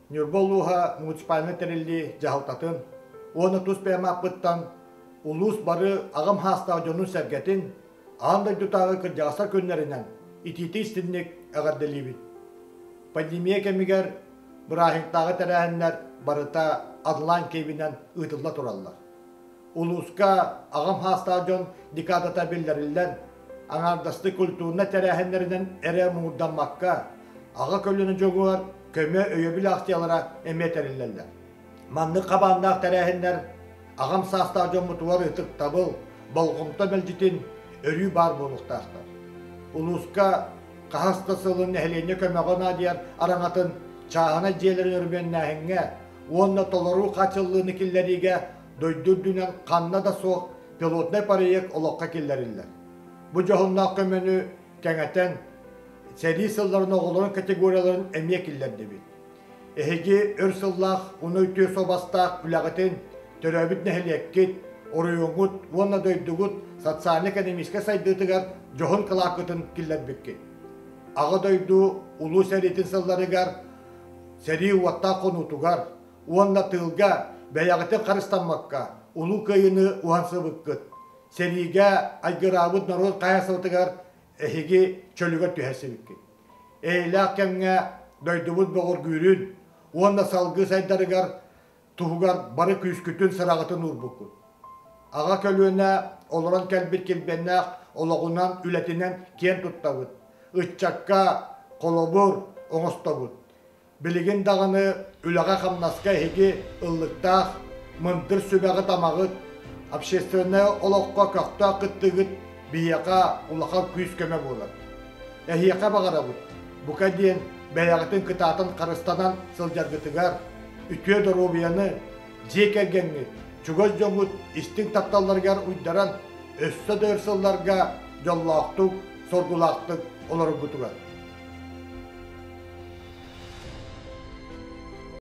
Ньурба улууһа муниципальнай тэриллии дьаһалтатын уонна тус бэйэм ааппыттан улуус бары аҕам саастаах дьонун-сэргэтин аан дойдутааҕы кырдьаҕастар күннэринэн итиитик-истиҥник эҕэрдэлиибит. Пандемия кэмигэр бырааһынньыктааҕы тэрээһиннэр барыта онлайн киэбинэн ыытылла тураллар. Улууска аҕам саастаах дьон декадата биллэриллэн, аҥаардастыы культурнай тэрээһиннэринэн эрэ муҥурдаммакка, аҕа көлүөнэ дьоҥугар көмө-өйөбүл акциялара эмиэ тэриллэллэр. Маннык хабааннаах тэрээһиннэр аҕам саастаах дьоммутугар ытыктабыл, болҕомто мэлдьитин өрүү баар буолуохтаахтар. Улууска хаһыс да сылын нэһилиэнньэ көмөҕө наадыйар араҥатын чааһынай дьиэлэрин өрөмүөннээһиҥҥэ уонна толору хааччыллыыны киллэриигэ дойду үрдүнэн ханна да суох пилотнай проект олоххо киллэриллэр. Бу дьоһуннаах көмөнү кэҥэтэн, сэрии сылларын оҕолорун категорияларын эмиэ киллэрдибит. Эһиги өр сыллаах уну үтүө суобастаах үлэҕитин, төрөөбүт нэһилиэккит, оройуоҥҥут уонна дойдугут социально-экономическай сайдыытыгар дьоһун кылааккытын киллэрбиккит. Аҕа дойду Улуу сэриитин сылларыгар сэрии уоттаах хонуутугар уонна тыылга бэйэҕитин харыстаммакка Улуу Кыайыыны уһансыбыккыт. Сэриигэ айгыраабыт норуот хаһаайыстыбатыгар эһиги чөлүгэр түһэрсибиккит. Эйэлээх кэмҥэ дойдубут бөҕөргүүрүн уонна салгыы сайдарыгар туһугар бары күүскүтүн сыраҕытын уурбуккут. Аҕа көлүөнэ олорон кэлбит килбиэннээх олоҕунан, үлэтинэн киэн туттабыт, ыччакка холобур оҥостобут. Билигин даҕаны үлэҕэ-хамнаска эһиги ыллыктаах, мындыр сүбэҕит-амаҕыт, общественнай олоххо көхтөөх кыттыыгыт биһиэхэ улахан күүс-көмө буолар. Эһиэхэ баҕарабыт, бука диэн бэйэҕитин кытаатан харыстанан сылдьаргытыгар, үтүө доруобуйаны, дьиэ кэргэҥҥит, чугас дьоҥҥут истиҥ тапталларыгар уйдаран, өссө да өр сылларга дьоллоохтук, соргулаахтык олороргутугар.